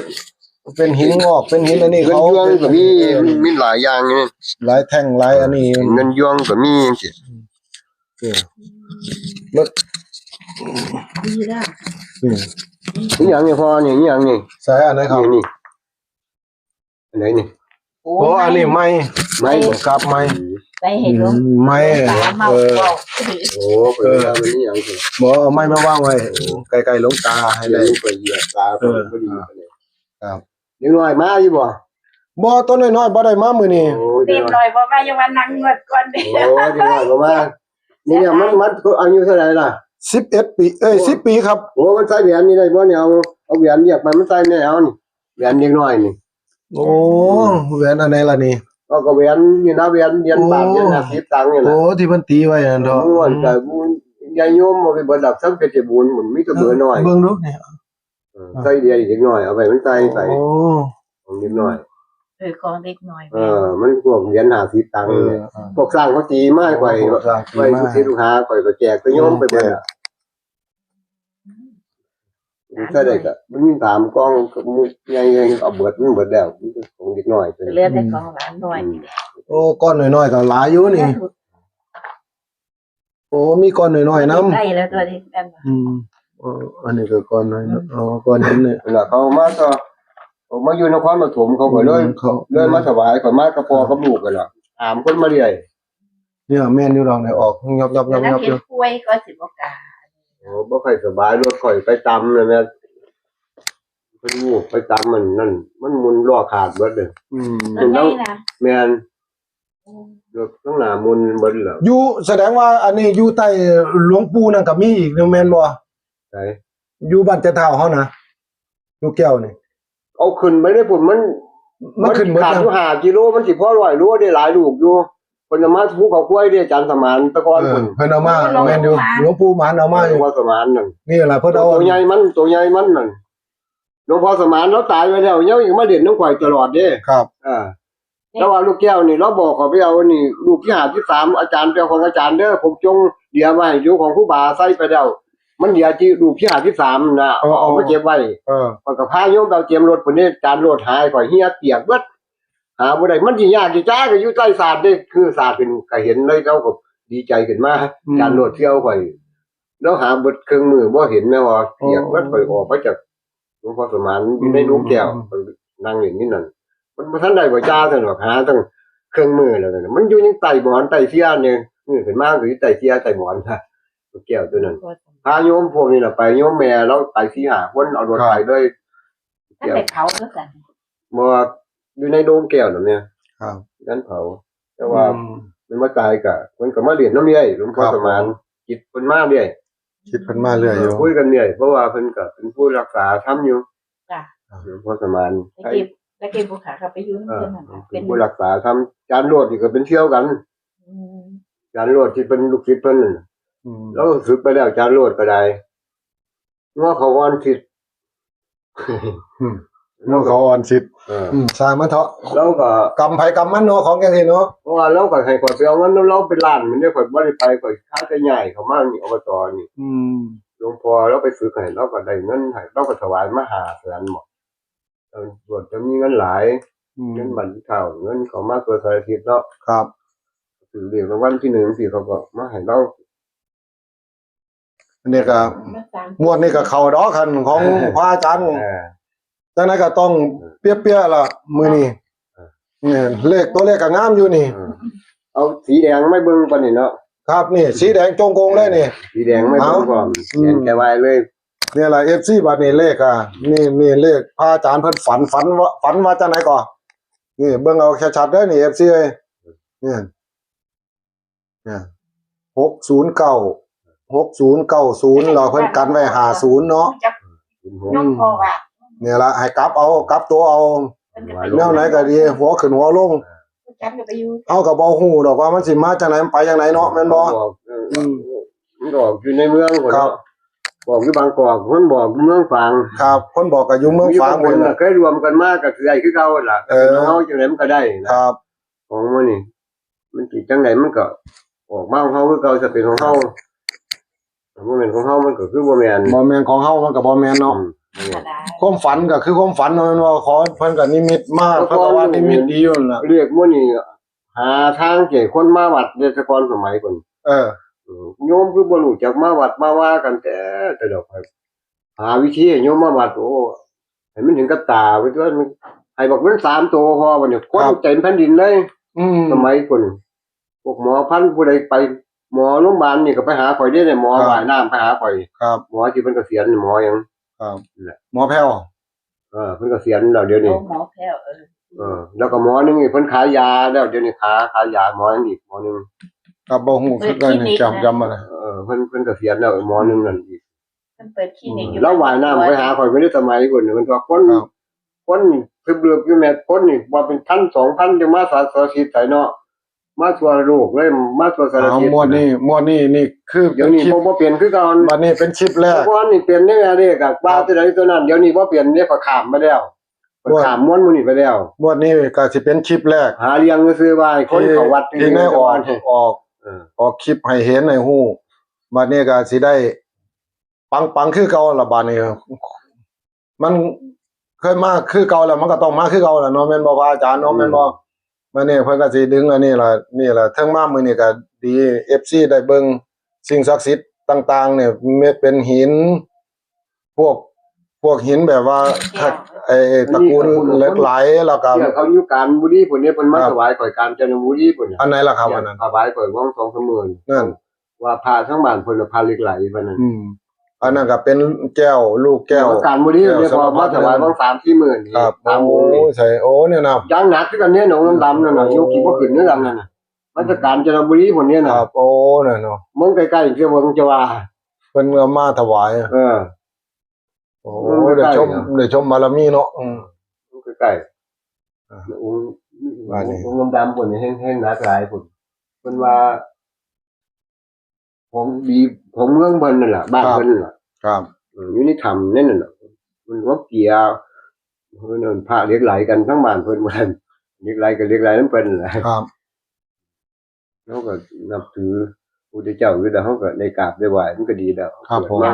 เป็นหินงอก เป็นหินอันนี้ เงิน เขา ยวงก็มี เออ มีหลายอย่างนี่ หลายแท่งหลายอันนี้ เงินยวงก็มีจังซี่ เออ มัน ดีแล้ว อืม นี่หยังนี่พ่อนี่ นี่หยังนี่ ใส่อันไหนครับ นี่ นี่ อันไหนนี่ โอ้ โอ้ อันนี้ไม้ ไม้ ไม้บ่ ครับ ไม้ ไปให้หลวง อืม ไม้ ตาเมา เออ เว้า โอ้ เออ เป็นว่ามันนี่หยังสิ บ่ เอาไม้มาวางไว้ โอ้ ใกล้ๆหลวงตาให้ได้ เดี๋ยวไปเหยียบตา เออ พอดี ครับ เด็กน้อยมาอยู่บ่ บ่ ตัวน้อยๆบ่ได้มามื้อนี้ โอ้ เด็กน้อยบ่มา ยังว่านั่งงวดก่อนเด้ โอ้ เด็กน้อยบ่มา นี่เนี่ย มัน มันอายุเท่าไหร่ล่ะ สิบเอ็ดปี เอ้ย โอ้ สิบปีครับ โอ้ มันใส่แหวนนี่ได้บ่เนี่ย เอา เอาแหวนเรียกไป มันใส่แม่เอานี่ แหวนเด็กน้อยนี่ โอ้ แหวนอันไหนล่ะนี่ เอาก็แหวนนี่นะ แหวนเหรียญบาท โอ้ เหรียญห้าสิบตังค์นี่นะ โอ้ ที่เพิ่นตีไว้นั่นเนาะ โอ้ แต่บุญญาติโยมเอาไปเบิดดอก ทั้งเพชรบูรณ์ มันมีแต่เบอร์น้อย เบิ่งดูเนี่ย เออ ใส่เดียวอีกเล็กน้อย เอาไปมันใส่ไป โอ้ ของเล็กน้อย เออ ของเล็กน้อย เออ มันพวกเหรียญห้าสิบตังค์เนี่ย เออ เออ พวกสร้างเขาตีมาให้ข่อย โอ้ พวกสร้างตีมา ไว้ลูกศิษย์ลูกหาข่อยก็แจกไปโยมไปเบิดอะ จก มันใส่ได้ก็ มันมีสามกล่อง ใหญ่ๆ เอาเบิด มันเบิดแล้ว มันของเล็กน้อย เหลือแต่ของหลานน้อย อืม โอ้ ก้อนน้อยๆก็หลายอยู่นี่ โอ้ มีก้อนน้อยๆนำ ได้แล้วตัวนี้ อืม เออ อันนี้ก็ก้อนน้อยเนาะ อ๋อ ก้อนหินเนี่ย แล้วเขามาก็ ผมมาอยู่นครปฐม เขาก็เลย อืม เขา เลยมาถวาย เขามากับพ่อกับลูกกันล่ะ ถามคนมาเรื่อย เนี่ย แม่นอยู่ดอกเนี่ย ออกยอบๆๆๆ แล้วเห็นป่วยก็สิบ่กล้า โอ้ บ่ค่อยสบาย รถข่อยไปตำเลยแม่ เพิ่นวูบไปตำมันนั่น มันหมุนล้อขาดเบิดเลย อืม รถไงนะ แม่น รถข้างหน้าหมุนเบิดแล้ว อยู่ แสดงว่าอันนี้อยู่ใต้หลวงปู่นั่นก็มีอีกนึงแม่นบ่ ไหน อยู่บ้านเจ้าเฒ่าเฮานะ ลูกแก้วนี่ เอาขึ้นไปได้พุ่น มัน มันขึ้นเบิด มันขาดอยู่ห้ากิโล มันสิพอร้อยโลได้หลายลูกอยู่ เพิ่นเอามาภูเขากล้วยเด้ อาจารย์สมาน แต่ก่อน เออ เพิ่น เพิ่นเอามา หลวงปู่ แม่นอยู่ หมาน หลวงปู่หมานเอามาอยู่ หลวงพ่อสมานนั่น นี่แหละเพิ่นเอา ตัวใหญ่มัน ตัวใหญ่มันนั่น หลวงพ่อสมานเราตายไปแล้ว ยังมาเล่นนำข่อยตลอดเด้ ครับ อ่า แต่ว่าลูกแก้วนี่ เราบอกเขาไปเอานี่ ลูกที่ห้าสิบสาม อาจารย์ไปเอาของอาจารย์เด้อ ผมจงเหลือไว้อยู่ของครูบาใส่ไปแล้ว มันเหลือที่ลูกที่ห้าสิบสามนะ เออ เอามาเก็บไว้ เออ ข้อยก็พาโยมไปเอาเตรียมรถ พุ่นนี่ อาจารย์รถหาย ข่อยเหี่ยเปียกเบิด หาบ่ได้ มันสิยากอยู่จ้า ก็อยู่ใต้ศาสตร์เด้ คือศาสตร์ขึ้นก็เห็นเลย เราก็ดีใจขึ้นมา อืม อาจารย์รถเที่ยวข่อย แล้วหาเบิดเครื่องมือบ่เห็นแม่ว่า เปียกเบิด อ๋อ ข่อยออกมาจากหลวงพ่อสมานอยู่ในโรงแก้ว อืม นั่งเล่นอยู่นั่น มันบ่ทันได้บ่จ้าซั่นดอก หาตั้งเครื่องมือแล้วนั่นน่ะ มันอยู่ยังใต้หมอนใต้เสื่อเนี่ย มือขึ้นมาก็อยู่ใต้เสื่อใต้หมอน แก้วตัวนั้น พาโยมพวกนี้น่ะไป โยมแม่เราไปสี่ห้าคน เอารถไปเลย ท่านได้เผาแล้วกัน บ่ อยู่ในโรงแก้วนั่นเนี่ย ครับ ท่านเผา แต่ว่า อืม มันมาตายกะ มันก็มาเล่นนำเรื่อย หลวงพ่อ ครับ สมาน จิตมันมาเรื่อย คิดเพิ่นมาเรื่อยอยู่ คุยกันเรื่อย เพราะว่าเพิ่นก็เป็นผู้รักษาธรรมอยู่ จ้ะ หลวงพ่อสมาน ตะกี้ตะกี้ผู้ขาก็ไปอยู่นำ เออ เพิ่นนั่นล่ะ เป็นผู้รักษาธรรม อาจารย์โลดนี่ก็เป็นเสี่ยวกัน อืม อาจารย์โลดที่เป็นลูกศิษย์เพิ่นนั่นน่ะ อืม แล้วก็สึกไปแล้วอาจารย์โลดก็ได้ งัวเขาอ่อนสิทธิ์ อืมงัวเขาอ่อนสิทธิ์ เออ อืมสร้างมันเถาะ แล้วก็ กรรมไผกรรมมันเนาะของจังซี่เนาะ เพราะว่าเราก็ให้ข่อยไปเอาเงินนำเราไปล้านมันเนี่ย ข่อยบ่ได้ไป ข่อยค่าจะย้ายเข้ามานี่ อบต นี่ อืม หลวงพ่อเราไปฝึกให้ เราก็ได้เงินให้ เราก็ถวายมาห้าแสนหมด เออ โลดจะมีเงินหลาย อืม เงินบัตรเฒ่า เงินเขามาตัวสารทิศเนาะ ครับ ถือเลขรางวัลที่หนึ่งสิ เขาก็มาให้เรา อันนี้ก็ มาสร้าง งวดนี้ก็เข้าดอกคันของพระอาจารย์ เออ จังได๋ก็ต้องเปียๆล่ะมื้อนี้ เออ เนี่ยเลขตัวเลขก็งามอยู่นี่ เออ เอาสีแดงมาเบิ่งปานนี้เนาะ ครับนี่ สีแดงโจ่งโกงเลยนี่ สีแดงมาเบิ่งพร้อม อืม แดงแกวายเลย เนี่ยล่ะ เอฟซี บัดนี้เลขอ่ะ นี่นี่เลขพระอาจารย์เพิ่นฝัน ฝันว่าฝันว่าจังได๋ก่อ นี่เบิ่งเอาชัดๆเด้อนี่ เอฟซี เอ้ยเนี่ยเนี่ยหกศูนย์เก้า หกศูนย์เก้าศูนย์ แล้วเพิ่นกันไว้ห้าศูนย์เนาะ จัก ศูนย์หก น้องพ่อว่า เนี่ยล่ะให้กลับเอา กลับตัวเอา เพิ่นก็ไป แนวไหนก็ดี หัวขึ้นหัวลง จักก็ไปอยู่ เฮาก็บ่ฮู้ดอกว่ามันสิมาจังได๋ มันไปจังได๋เนาะ แม่นบ่ บอกเออมันก็ออกอยู่ในเมืองคน ครั เนาะ บ บอกอยู่บางกอก คนบอกอยู่เมืองฝาง ครับ คนบอกก็อยู่เมืองฝาง มี เพิ่น คน น่ะ น่ะเคยรวมกันมาก็สิได้คือเก่าล่ะ เออ เฮาจังได๋มันก็ได้นะครับ ของมื้อนี้มันสิจังได๋มันก็ออกมาของเฮาคือเก่า จะเป็นของเฮา ถ้าบ่แม่นของเฮามันก็คือบ่แม่น บ่แม่นของเฮามันก็บ่แม่นเนาะ อืม ก็ได้ ความฝันก็คือความฝันเนาะ แม่นบ่ ขอเพิ่นก็นิมิตมา เพิ่นก็ว่านิมิตดีอยู่นั่นล่ะ เรียกมื้อนี้หาทางเจ้คนมาวัดเด้อ แต่ก่อนสมัยก่อน เออ เออโยมคือบ่รู้จักมาวัดมาว่ากันแต่ แต่ดอก หาวิธีให้โยมมาวัด โอ้ ให้มันถึงกับตาไปตัวมัน ให้บักมันสามตัวพอบัดนี้ คนเต็มแผ่นดินเลย อืม สมัยก่อน พวกหมอฟันผู้ใดไป หมอโรงพยาบาลนี่ก็ไปหาข่อยเด้ หมอว่ายน้ำไปหาข่อย ครับ หมอที่เพิ่นเกษียณนี่ หมอหยัง ครับ นั่นแหละ หมอแพ้ว เออ เพิ่นเกษียณแล้วเดี๋ยวนี้ โอ้หมอแพ้วเออ เออ แล้วก็หมอหนึ่งนี่เพิ่นขายยาแล้ว เดี๋ยวนี้ขาย ขายยา หมอหนึ่งอีก หมอหนึ่ง ครับบ่ฮู้คือกันนี่ จำ จำมาเลย เออ เพิ่น เพิ่นเกษียณแล้ว หมอหนึ่งนั่นอีก เพิ่นเปิดคลินิกอยู่ แล้วว่ายน้ำไปหาข่อยอยู่ในสมัยก่อนน่ะ มันก็คน ครับ คนเพิ่นเลือกอยู่แม่ คนนี่ว่าเป็นพันสองพัน จังมาสารสารทิศไสเนาะ มาทั่วโลกเลย มาทั่วสาร เอา ทิศ งวดนี้ งวดนี้นี่คือ เดี๋ยวนี้ คลิป บ่ บ่เปลี่ยนคือเก่า บัดนี้เป็นคลิปแรก เมื่อก่อนนี่เปลี่ยนได้ไงเด้ ก็ว่าตัวใดตัวนั้น เดี๋ยวนี้บ่เปลี่ยนเด้ ข่อยข้ามมาแล้ว ข่อยข้ามม้วนหมู่นี้ไปแล้ว งวดนี้ก็สิเป็นคลิปแรก หาเรื่องซื่อๆว่าให้คนเข้าวัด ที่ได้ออก ออก เออ ออกคลิปให้เห็นให้ฮู้ บัดนี้ก็สิได้ ปังๆคือเก่าล่ะ บัดนี้ มันเคยมาคือเก่าแล้ว มันก็ต้องมาคือเก่าล่ะเนาะ แม่นบ่พระอาจารย์เนาะ แม่นบ่ บัดนี้เพิ่นก็สิดึงอันนี้ล่ะ นี่ล่ะ เทิงมามื้อนี้ก็ดี เอฟซี ได้เบิ่งสิ่งศักดิ์สิทธิ์ต่างๆเนี่ย เป็นหิน พวก พวกหินแบบว่า ไอ้ตระกูลเหล็กไหล แล้วก็ เนี่ยเขาอยู่กาญจนบุรีพุ่นเนี่ย เพิ่นมา ครับ ถวายข่อยกาญจนบุรีพุ่นน่ะ อันไหนล่ะครับอันนั้น ถวายข่อยว่างสองสามหมื่น นั่น ว่าพระทั้งบ้านเพิ่นน่ะพระเหล็กไหลเพิ่นน่ะ อืม อันนั้นก็เป็นแก้ว ลูกแก้ว กาญจนบุรี แก้ว เนี่ยพอ สารพัด มาถวายว่างสามสี่หมื่น ครับ สามองค์ โอ้ นี่ ย ใส่ โอ้ เนี่ยนะ ยังหนักคือกันเนี่ยหนองดำๆนั่นน่ะ โอ้ ยกขึ้นบ่ขึ้นเด้อดำนั่นน่ะ มาจากกาญจนบุรีพุ่นเนี่ย ค น่ะ รับ โอ้ เนี่ยเนาะ เมืองใกล้ๆเจ้าเมืองจะว่า เพิ่นเอามาถวาย เออ โอ้ มันใกล้ ได้ชม เนาะ ได้ชมบารมีเนาะ อืม เมืองใกล้ๆ อ่า องค์ ว่านี่ องค์ดำๆพุ่นนี่แฮงๆหนักหลายพุ่น เพิ่นว่า ของดีของเมืองเพิ่นนั่นล่ะ บ้าน ครับ เพิ่นนั่นล่ะ ครับ เอออยู่ในถ้ำนั่นน่ะ มันว่าเกียเพิ่นเอิ้นพระเหล็กไหลกันทั้งบ้านเพิ่นว่าเหล็กไหลกับเหล็กไหลนำเพิ่นนั่นล่ะ ครับ เฮาก็นับถือพุทธเจ้าอยู่แล้ว เฮาก็ได้กราบได้ไหว้มันก็ดีแล้ว ครับผม เกิด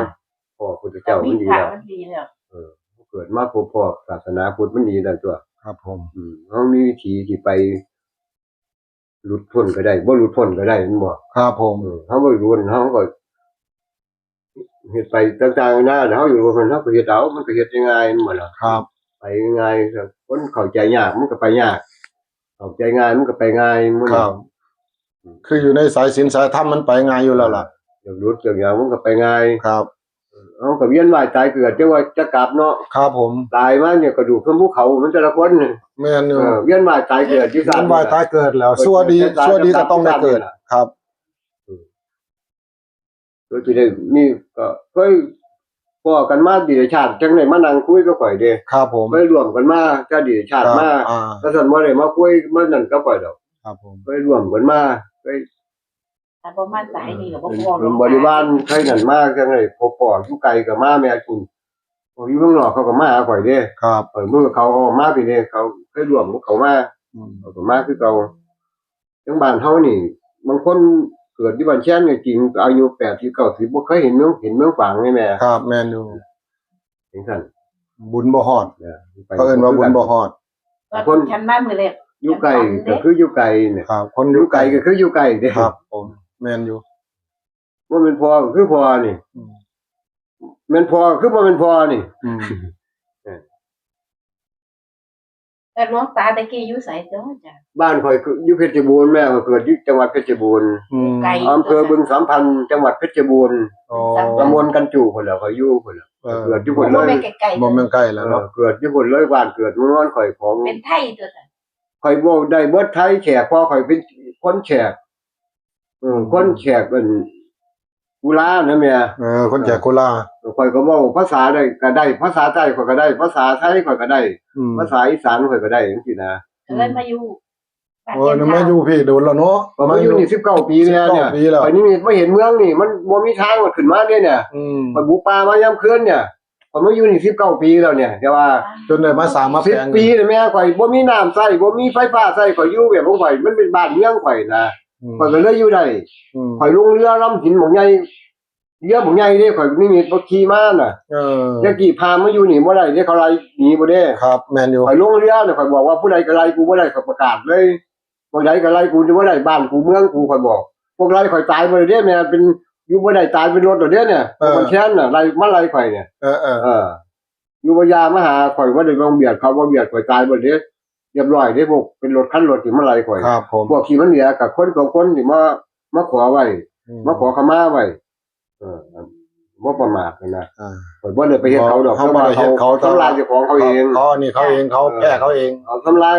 มาพ้อพุทธเจ้ามันดีแล้ว มันดีแล้ว เออ เกิดมาพบพ้อศาสนาพุทธมันดีแล้วตัว ครับผม อืม เฮามีวิธีที่ไป หลุดพ้นก็ได้ บ่หลุดพ้นก็ได้ แม่นบ่ ครับผม เออ เฮาบ่หลุดพ้น เฮาก็ เฮ็ดไปต่างๆนานา เฮาอยู่บ่พ้น เฮาก็เฮ็ดเอา มันก็เฮ็ดง่ายๆ แม่นบ่ล่ะ ครับ ไปง่ายๆ คนเข้าใจยาก มันก็ไปยาก เข้าใจง่าย มันก็ไปง่าย แม่นบ่ ครับ คืออยู่ในสายศีลสายธรรมมันไปง่ายอยู่แล้วล่ะ อยากหลุดอยากหยังมันก็ไปง่าย ครับ เฮาก็เวียนว่ายตายเกิด จักว่าจะกลับเนาะ ครับผม ตายมาเนี่ยกระดูกเท่าภูเขา มันแต่ละคนเนี่ย แม่นอยู่ เออ เวียนว่ายตายเกิดอยู่ เวียนว่ายตายเกิดแล้ว ชั่วดี ชั่วดีก็ต้องได้เกิด ครับ ก็สิได้นี่ก็เคยพ้อกันมาดีชาติจังได้มานั่งคุยกับข่อยเด้ ครับผม เคยร่วมกันมาจะดีชาติมา อ่า ก็สั่นบ่ได้มาคุยมานั่นกับข่อยดอก ครับผม เคยร่วมกันมาเคย ถ้าบ่มาสายนี่ก็บ่ เป็น พ้อ เป็นบริวารเคยนั่นมาจังได้พอพ้ออยู่ไกลก็มาแม่คุณพออยู่ข้างนอกเขาก็มาหาข่อยเด้ ครับ ข่อยมือเขาก็มาพี่เด้เขาเคยร่วมกับเขามา อืม เขาก็มาคือเก่าจังบ้านเฮานี่บางคนเกิดอยู่บ้านแช่นก็จริงอายุแปดสิบเก้าสิบบ่เคยเห็นเมืองเห็นเมืองฝางเลยแม่ ครับแม่นอยู่ จังซั่น บุญบ่ฮอด นะไป เขาเอิ้นว่าบุญบ่ฮอด ก็คนฉันมามื้อแรก อยู่ไกลก็คืออยู่ไกลเนี่ย ครับ คน อยู่ไกลก็คืออยู่ไกลเด้ ครับผมแม่นอยู่ ว่าเป็นพ่อก็คือพ่อนี่ อืม แม่นพ่อก็คือบ่แม่นพ่อนี่ อืม แต่หลวงตาตะกี้อยู่ไสเจ้าจ้ะ บ้านข่อยอยู่เพชรบูรณ์แม่ข่อยเกิดอยู่จังหวัดเพชรบูรณ์ อืม ไกล อำเภอบึงสามพันธุ์จังหวัดเพชรบูรณ์ อ๋อ ตำบลกันจู่พุ่นแหละข่อยอยู่พุ่นแหละ เออ เกิดอยู่พุ่นเลย บ่แม่นใกล้ๆ บ่แม่นใกล้แล้ว เออ เนาะ เกิดอยู่พุ่นเลยบ้านเกิดเมืองนอนข่อยของ เป็นไทยตัวจ้ะ ข่อยบ่ได้เบิดไทยแขกเพราะข่อยเป็นคนแขกเออคนแขกเป็นกุลานะแม่ เออ คนแขกโคราช ข่อยก็เว้าภาษาได้ก็ได้ภาษาไทยข่อยก็ได้ภาษาไทยข่อยก็ได้ อืม ภาษาอีสานข่อยก็ได้จังซี่นะ ก็เลยมาอยู่บ้าน โอ้ย เทียน มา ทา อยู่พี่โดนแล้วเนาะ ข่อยมาอยู่นี่สิบเก้าปีแล้วเนี่ย สิบเก้าปีแล้ว ข่อยนิมิตมาเห็นเมืองนี่มันบ่มีทางมันขึ้นมาเด้เนี่ย อืม ข่อยบุกป่ามายามคืนเนี่ยข่อยมาอยู่นี่สิบเก้าปีแล้วเนี่ยแต่ว่า จนได้มาสร้างมา สิ แปล บ ง ปีนี่แม่ข่อยบ่มีน้ำใช้บ่มีไฟฟ้าใช้ข่อยอยู่แบบของข่อยมันเป็นบ้านเมืองข่อยนะ อืม ข่อยก็เลยอยู่ได้ อืม ข่อยลงเรือลำหินบักใหญ่เรือบักใหญ่เด้ข่อยนิมิตบ่ขี่มาน่ะ เออ แต่กี้พามาอยู่นี่บ่ได้เด้เขาไล่หนีบ่เด้ ครับแม่นอยู่ ข่อยลงเรือน่ะข่อยบอกว่าผู้ใดก็ไล่กูบ่ได้ข่อยประกาศเลยผู้ใดก็ไล่กูบ่ได้บ้านกูเมืองกูข่อยบอกพวกไล่ข่อยตายบ่ได้เด้แม่เป็นอยู่บ่ได้ตายเป็นรถแล้วเด้เนี่ย เออ มันแค้นน่ะไล่มาไล่ข่อยเนี่ย เออเออ เออ อยู่บ่ยามาหาข่อยว่าได้บ่เบียดเขาบ่เบียดข่อยตายบ่เด้เรียบร้อยเด้พวกเป็นรถคันรถที่มาไล่ข่อย ครับผม พวกที่มันเหลือกับคนสองคนที่มามาขอไว้ อืม มาขอขมาไว้ เออบ่ประมาทนะ อ่า ข่อยบ่ได้ไปเฮ็ดเขาดอก เขาบ่ได้เฮ็ดเขา ทำลายเจ้าของเขาเอง เขานี่เขาเองเขา เออ แก้เขาเอง เอาทำลาย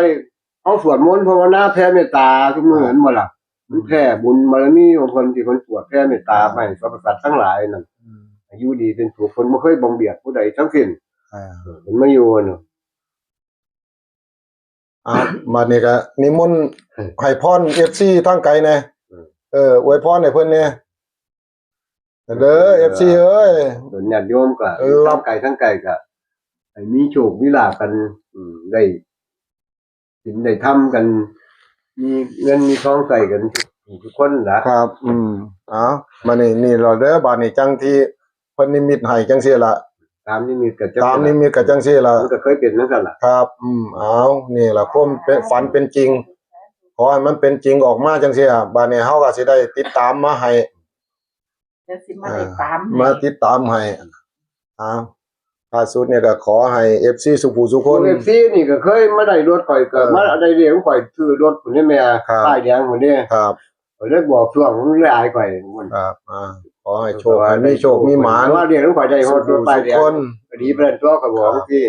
เขาสวดมนต์ภาวนาแผ่เมตตาทุกมื้อเห็นบ่ล่ะมันแผ่บุญบารมีของคนที่คนสวดแผ่เมตตาไปสรรพสัตว์ทั้งหลายนั่น อืม อายุดีเป็นสุขคนบ่เคยบังเบียดผู้ใดทั้งสิ้น อ่า เออมันมาอยู่เนาะ อ่าบัดนี้ก็นิมนต์ให้พร เอฟซี ทางไกลแหน่ อืม เอออวยพรให้เพิ่นแหน่เด้อ เอฟซี เอ้ย ส่วนญาติโยมก็ เออ ทั้งไกลทั้งไกลก็ให้มีโชคมีลาภกัน อืมได้ศีลได้ธรรมกัน มีเงินมีทองใส่กันทุกคนละ ครับ อืมเอามานี่นี่เราเด้อบาดนี้จังที่เพิ่นนิมิตให้จังซี่ล่ะ ตามนิมิตก็จะ ตามนิมิตก็จังซี่ล่ะ มันก็เคยเป็นจังซั่นล่ะ ครับ อืมเอานี่ล่ะความเป็นฝันเป็นจริง ขอให้มันเป็นจริงออกมาจังซี่ล่ะบาดนี้เฮาก็สิได้ติดตามมาให้ เดี๋ยวสิมาได้ตาม มาติดตามให้อ่าล่าสุดเนี่ยก็ขอให้ เอฟซี สุผู้สุคน เอฟซีนี่ก็เคยมาได้รถข่อยก็ เออ มาได้เรียกข่อยซื้อรถคนนี้แม่ ครับ ป้ายแดงคนนี้ ครับ ข่อยเลยบอกช่วงมันหลายข่อยมัน ครับอ่าขอให้โชคให้มีโชคมีหมาน ว่าเรียกข่อยได้ฮอดรถป้ายแดง สุผู้สุคน ก็ดีไปแล้วตัวก็บอกที่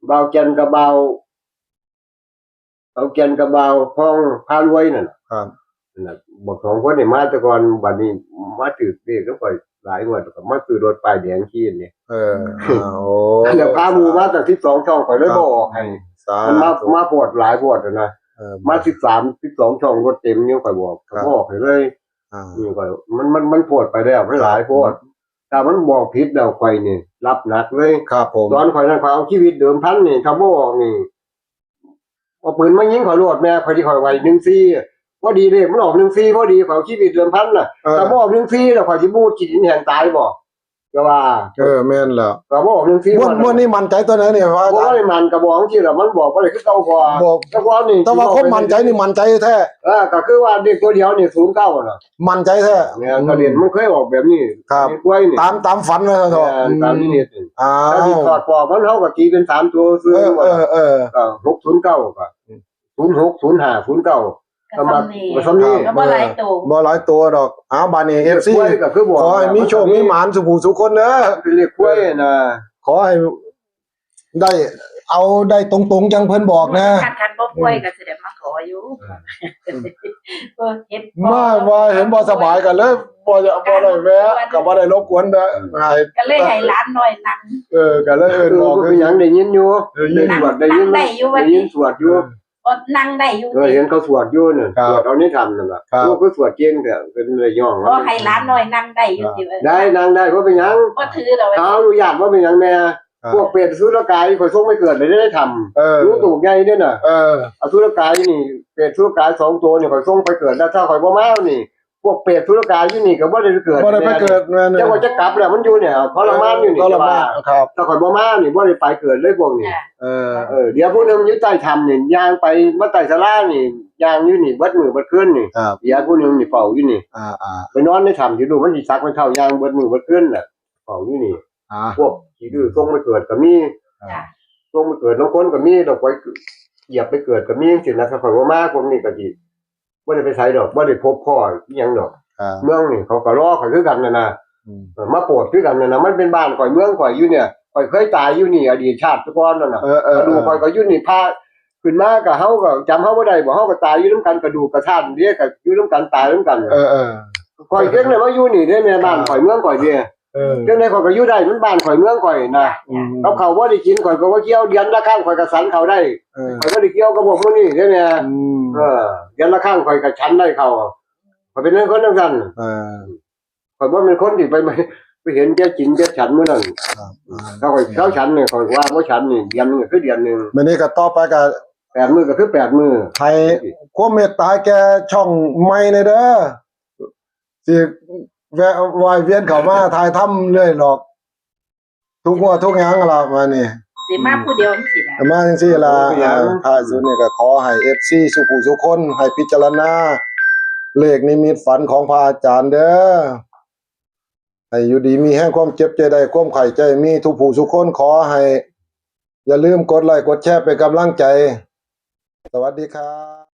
เบาแก่นกับเบาเบาแก่นกับเบาพองพารวยนั่นน่ะ ครับ นั่นน่ะบอกสองคนนี่มาแต่ก่อนบัดนี้มาถือเลขแล้วข่อยหลายงวดก็มาซื้อรถป้ายแดงขี่นี่ เอออ่าโอ้ แล้วพาหมู่มาตั้งสิบสองช่องข่อยเลยบ่ออกให้ สา มันมา ธุ มาโพดหลายโพดนะ เออ มาสิบสามสิบสองช่องรถเต็มนี่ข่อยบอก ครับ บอกให้เลย อ่า นี่ข่อยมันมันมันโพดไปแล้วมันหลายโพดถ้ามันบอกผิดแล้วข่อยนี่รับหนักเลย ครับผม ตอนข่อยนั้นข่อยเอาชีวิตเดิมพันนี่ถ้าบ่ออกนี่เอาปืนมายิงข่อยโลดแม่ข่อยที่ข่อยไว้หนึ่งสี่พอดีเลขมันออกหนึ่งสี่พอดีข่อยเอาชีวิตเดิมพันน่ะ เออ ถ้าบ่ออกหนึ่งสี่แล้วข่อยสิบูดขี้ดินแห้งตายบ่ก็ว่า เออแม่นแล้ว ก็บ่ออกหนึ่งสี่ งวดงวดนี้มั่นใจตัวไหนเนี่ยว่า บ่ได้มันก็บอกที่ละมันบอกบ่ได้คือเก่าพอ บอก แต่ว่านี่ แต่ว่าความมั่นใจนี่มั่นใจแท้ เออก็คือว่าเด็กตัวเดียวนี่ศูนย์เก้าน่ะ มั่นใจแท้ เนี่ยก็เด่นมันเคยออกแบบนี้ ครับ เด็กกล้วยนี่ ตามตามฝันเลยเถอะ แม่นตามนี้นี่ อ่า ถ้าสิถอดปอกมันเฮาก็ตีเป็นสามตัวซื้อ เออเออเออ ก็หกศูนย์เก้าก็ศูนย์หกศูนย์ห้าศูนย์เก้าก็มาก็ซ้ำนี้ ก็บ่หลายโต บ่หลายตัวดอกอ้าวบาดนี้ เอฟซี กล้วยก็คือบอก ขอให้มีโชคมีหมานสุผู้สุคนเด้อ เป็นเลขกล้วยนะ ขอให้ ได้ เอาได้ตรงๆจังเพิ่นบอกนะ คันคันบ่ป่วยก็สิได้มาขออยู่ เออ เออเห็น มาว่าเห็นบ่สบายกันเลยบ่อยากบ่ได้แวะก็บ่ได้รบกวนนะให้ ก็เลยให้หลานน้อยนั่ง เออก็เลยเอิ้นบอก เออเป็นหยังได้ยินอยู่ เออยิน ได้สวดได้ยิน นั่งได้อยู่ ได้ยินสวดอยู่ ก็นั่งได้อยู่ เออเห็นเขาสวดอยู่เนี่ย ครับ สวดเอาในธรรมนั่นแหละ ครับ พวกก็สวดเก่งแต่เป็นระยอง ก็ให้หลานน้อยนั่งได้อยู่สิ ได้นั่งได้ว่าเป็นหยัง ก็ถือเรา เขาอนุญาตว่าเป็นหยังแม่ ครับ พวกเปรตสุรกายคอยส่งไปเกิดเลยได้ธรรม เออ รู้ถูกไงเนี่ยน่ะ เออ อสุรกายนี่เปรตสุรกายสองตัวนี่คอยส่งไปเกิดแล้วถ้าคอยบ่มานี่ พวกเปรตสุรกายอยู่นี่ก็บ่ได้ไปเกิด บ่ได้ไปเกิดแม่น เจ้าก็จะกลับแล้วมันอยู่เนี่ยทรมานอยู่นี่ ทรมานครับ ถ้าคอยบ่มานี่บ่ได้ไปเกิดเลยพวกนี้ เออ เออเดี๋ยวผู้หนึงอยู่ใต้ถ้ำนี่ย่างไปมาใต้ศาลานี่ย่างอยู่นี่เบิดมื้อเบิดคืนนี่ ครับ เดี๋ยวผู้หนึงนี่เฝ้าอยู่นี่ อ่าอ่า ไปนอนในถ้ำอยู่ดูมันสิสักมันเท่ายางเบิดมื้อเบิดคืนน่ะเฝ้าอยู่นี่ อ่า พวกขี้ดื้อส่งไปเกิดก็มี จ้ะ ส่งไปเกิดน้องคนก็มีดอกไว้เหยียบไปเกิดก็มีจังซี่นะถ้าข่อยบ่มาพวกนี้ก็สิบ่ได้ไปไสดอกบ่ได้พบพ่ออีหยังดอก อ่า เมืองนี่เขาก็รอข่อยคือกันนั่นนะ อืม เออมาโปรดคือกันนั่นนะมันเป็นบ้านข่อยเมืองข่อยอยู่เนี่ยข่อยเคยตายอยู่นี่อดีตชาติก่อนนั่นน่ะ เออเออก ระดูกข่อยก็อยู่นี่พาขึ้นมาก็เฮาก็จำเฮาบ่ได้บ่เฮาก็ตายอยู่นำกันกระดูกกระท่านเด้ก็อยู่นำกันตายนำกัน เออเออ ข่อยเพียงได้มาอยู่นี่เด้แม่บ้านข่อยเมืองข่อยเด้ เออ จังได๋ข่อยก็อยู่ได้มันบ้านข่อยเมืองข่อยนะ อืม กับข้าวบ่ได้กินข่อยก็บ่เกี่ยวเดือนละครั้งข่อยก็สันข้าวได้ เออ ข่อยบ่ได้เกี่ยวกับพวกมื้อนี้เด้แม่ อืม เออเดือนละครั้งข่อยก็ฉันได้ข้าวข่อยเป็นคนจังซั่น เออ ข่อยบ่เป็นคนที่ไปไปเห็นแก่กินแก่ฉันมื้อนั้น ครับ ถ้าข่อยเช้าฉันนี่ข่อยว่าบ่ฉันนี่เดือนหนึงก็คือเดือนหนึง มื้อนี้ก็ต่อไปก็ แปดมื้อก็คือแปดมื้อ ให้ความเมตตาแก่ช่องใหม่แน่เด้อสิแวะวายเวียนเข้ามาถ่ายทำเรื่อยหรอก ทุกงวดทุกหยังล่ะมานี่ สิมาผู้เดียวจังซี่นะ มาจังซี่ล่ะ อ่าท้ายสุดนี่ก็ขอให้ เอฟซี สุผู้สุคนให้พิจารณา เลขนิมิตฝันของพระอาจารย์เด้อ ให้อยู่ดีมีแฮงความเจ็บใจได้ความไข้ใจมีทุกผู้สุคนขอให้ อย่าลืมกดไลค์กดแชร์เป็นกำลังใจ สวัสดีครับ